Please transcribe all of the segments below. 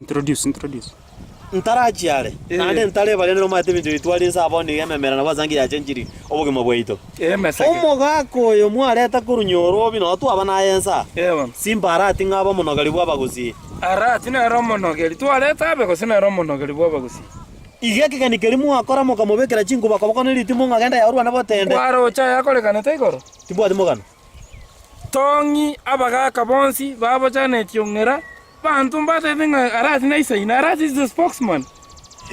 Introduce, introduce. Ntarachia are, Eh. naende ntareba rende nomanyete ebinto ebi tware inse aa bono iga ememera nabo ase enki yachenchiri obogima bwaito. Emeseke. Omogaka oyo mwareta korwa nyorobi noo twaba naye inse aa, Eh bono. Simba arati ng'a abe omonogeri bw'abagusii. Arati nere omonogeri. Twareta abe gose nere omonogeri bw'abagusii. Iga ekegeni keria mwakora mokamobekera chinkuba koboko ne ritimo ng'a genda yaorwane botende. Kwaroche ayakorekanete igoro? Timbwati mogano. Tong'i abagaaka bonsi babochanetie ong'era, Abanto mbatebete ng'a Arati naisaine, Arati is the spokesman.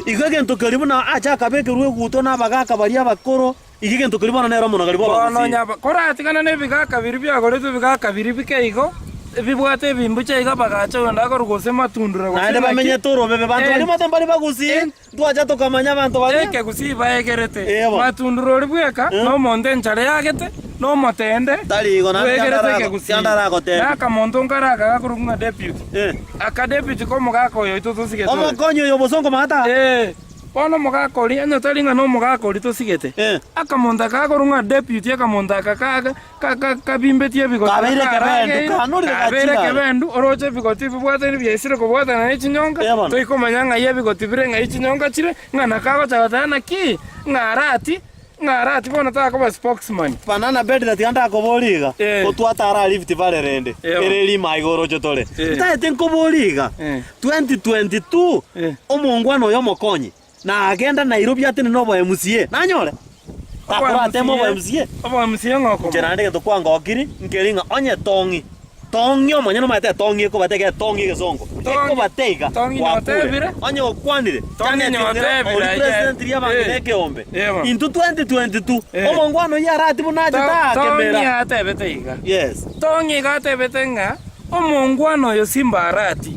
Igo egento keria buna ache akabekerwa eguto nabagaaka baria abakoro, igo egento keria bono nere omonogeri Bono bw'abagusii. onye aba- koratigana nebigaka biria biagoretwe ebigaka biria bike igo, ebibwate ebimbuche iga bagacha oyonde akorwa gose matundura gose Naende naki, bamenyete orobebe, banto Eh. baria omanyete mbare bagusii, Eh. Ntwacha tokamanya abanto baria. Ekegusii baegerete. Ee bono. Matundura oria bweka, Eh. na omonto enchara yagete, na omotende, Tari igo naende bwegerete tiandara- ekegusii. tiandaragotebia. Na akamonto nkare aka gakorokwa ng'a deputy. Eh. Aka deputy komogaka oyo oito tosigete oyo. Omokonyi oyo obosongo maata. Eh. Bono omogaka oria, onye tari ng'a nomogaka oria tosigete, Eh. akamonto aka gakorokwa ng'a deputy, akamonto aka kaga Kabimbetie ebigoti Kabeire karageire, ekebendu, kanorire kabeire gachigare. ekebendu, oroche ebigoti bibwataine biaisire kobwatana ne chinyonga, Eh, bono. toikomanya ng'ai ebigoti bire ng'ai chinyonga chire, ng'a nakagocha goteba naki, ng'a arati, ng'a arati bono takoba spokesman. Banana Bedra tiga ndakoborie iga, Eh. ko twatara Rift Valley rende, Eh, bono. ere erimo aiga oroche tore. Eh. Ntaete nkoborie iga, Eh. 2022, Eh. omongwana oyo omokonyi, Na agenda Nairobi atenene obo MCA. Nanyore? Takorateme obo MCA. Obo MCA ng'a Inche okomoa. naende egento kwangokiri, nkeri ng'a onye tong'i, tong'i omonyene omanyete etong'i ekobate iga etong'i egesongo, Tong'i- ekobate iga, tong'i gwakure. nyotebire. Onye okwanire, Tong'i Janet Ong'era, nyotebire ori aye. president ria abang'ina Eh. ekeombe. Eh bono. Intwe 2022, Eh. omongwana oyio arati buna achete Tong'i aakemera. atebete iga. Yes. Tong'i iga atebete ng'a omongwana oyo Simba Arati,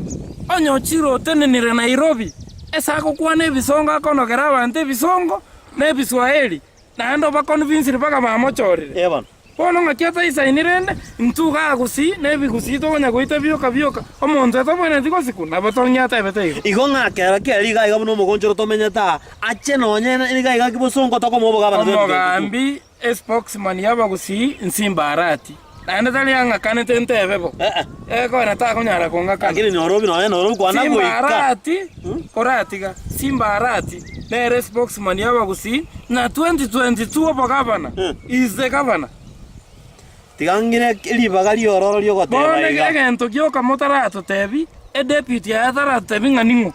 onye ochire otenenire Nairobi, Ase agokwana ebisongo akonogera abanto ebisongo na ebiswahili, naende obaconvincire mpaka bamochorire. Ee bono. Bono ng'aki ataisaini rende, intwe iga agusii na ebigusii tokonya goita bioka bioka, omonto otabwenereti gosikwa, nabo tong'ie atebete igo. Igo ng'a kero kia riga iga buna omogonchoro tomenyete aa, ache nonye niga iga bosongo tokomoa obogabana 2022. Omogambi Espokesman y'abagusii Nsimba Arati, naende tari ang'akanete ntebe bo, Eh, ekogera takonyara kong'akana. Lakini Nairobi nonya Nairobi kwana Simba goika. Arati koratiga, Simba Arati nere spokesman y'abagusii na 2022 obogavana, he is the governor. Tiga ng'ire ribaga riororo riogoteba Bono iga. egento gioka motaratotebi, edeputy aye ataratotebi ng'a ning'o.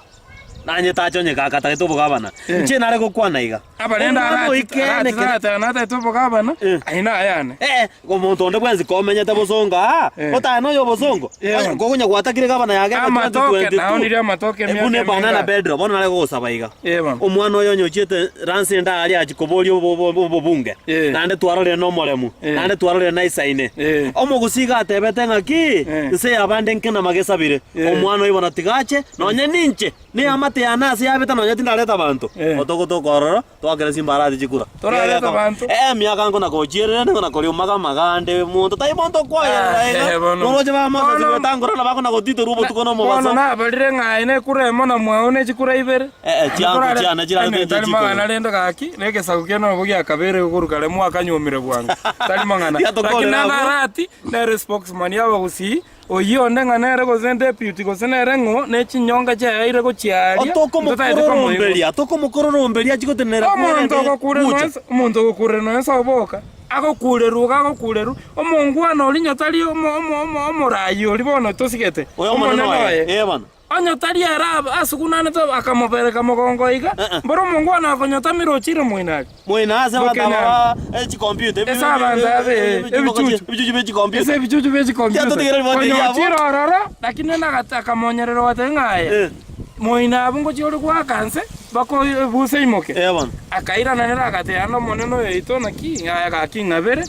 Nanye tacha onye gakatagete obogavana. Eh. Inche nare gokwana iga. Aba rende Omwana arati- oikene arati kere- tarateba natagete obogavana, Eh. aye nayane. Eh, omonto onde bwensi komenyete bosongo aa, Eh. otane oyo obosongo. Eh. Onya kogonya gwatakire gavana yage ebe Amatoke, 2022. naonirie amatoke Eh, emiaka buna emenge ebanana aa. Pedro, bono nare gogosaba iga. Eh, bono. Omwana oyo onye ochiete ransi ende aria achia koboria obo- obo- obobunge, Eh. naende twarorire nomoremu, Eh. naende twarorire naisaine. Eh. Omogusii iga atebete ng'aki, Eh. nse y'abande nkenama gesabire, Eh. omwana oyo bono tiga ache, nonye ninche, neamate yane ase yabete nonye tindareta abanto. Eh. Otogotoka ororo, Twakera chimbarasi chikura. Torarete abanto. Eh, emiaka nkona gochierera nigo nakoria omaga amagande monto tai monto okoayerera Ah, iga. eh, bono. Noroche bamosasi Bono. gwetangora na bakona gotitorwa obotuko na Bono omobaso. nabarire ng'a aye nekura emo na mwao ne chikura ibere. Eh, eh, chiango Torare- chiane chirarete Ene, inche Tari chikura. mang'ana rende gaki, na egesaku kiane nabo giakabeire korwa kare mwakanyuomire bwango. Tari mang'ana. Tiatokorera Lakini abwo. Arati nere spokesman y'abagusii, Oyio onde ng'a nere gose deputy gose nere ng'o, ne chinyonga chiayaire gochia aria, ntotagete komoigwa. Otokomokororomberia, tokomokororomberia achie gotenenera Omonto ogokurerwa gocha. ense, omonto ogokurerwa ense oboka, agokurerwa iga agokurerwa, omongwana oria onye tari omo- omo- omo- omoraai oria bono tosigete, Oyo omonene omonene oye. oye. Eh bono. Onye tari ere ab- asugunanete akamobereka mogongo iga, Eh-eh. mboro omongwana akonyotamire ochire moino aria. Moino ase Bokenya. abataba ba chicomputer. Ase abanto abe, ebichuchu. Ebichuchu bie chicomputer. Ase ebichuchu bie chicomputer. Tiatotigera riboti Konya riabo. ochire ororo, lakini nende agate- akamonyerera ogoteba ng'a aye, Eh. moino abwo ngochia ore goaka nse, mpaka ebuse eimoke. Eh bono. Akairana nere agateba naende omonene oyo oito naki, ng'a gaki ng'abere,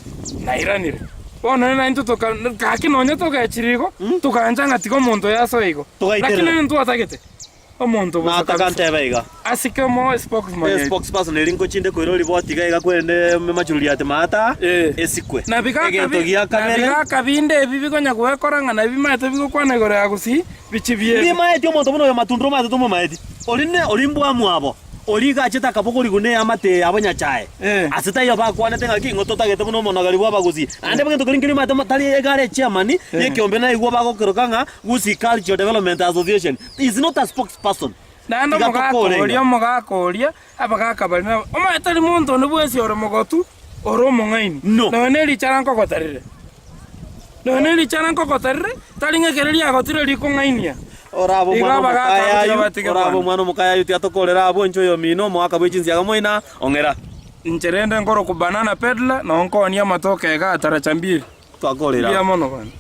nairanire. Bono rende naintwe toka gaki nonye togechire igo, togancha ng'a tiga omonto oyo asoe igo. Togaiterera. Lakini nere ntwatagete. Omonto bosa Nataka kabisa. ntebe iga. Asike omo spokesman Eh, yaito. spokesperson eri nkochinde koira oriboti iga iga kwerende machururi ati maata Eh. esikwe. Na bigaka Egento bi- gia na kabere bigaka binde ebi bikonya gwekora ng'a nabi bimaete bigokwana igoro ya gusii bichi biebe. Mbimaeti omonto buna oyo matunduro maete tomomaeti. Ori ne ori mbwa mwabo. Oria iga achete akabogorigwa neamate eye yabo Nyachae. Eh. Ase taiyo bakwanete ng'a ki, ng'o totagete buna omonogeri bw'abagusii. Naende egento keria nkeria omanyete tari iga are echairman y'ekeombe naigwa bagokeroka ng'a Gusii Cultural Development Association. He is not a spokesperson. Naende Tiga omogaka tokore oria, iga. omogaka oria, abagaka baria nabo, omanyete tari monto onde bwensi ore mogotu, ore omong'aini. No. Nonya ne richara nkogotarire. Nonya ne richara nkogotarire, tari ng'a ekero riagotire rikong'ainia. Orabe Igo omwana abagaaka abwo omokayayu, tiga batige orabe bwana. omwana omokayayu tiga tokorere abwo inche oyomino, omogaka bwe chinsiaga moina, ong'era. Inche rende nkorokwa Banana Peddler, noo nkoonia amatoke igaa Taracha Mbili. Twakorera Mbuya abwo. mono bana.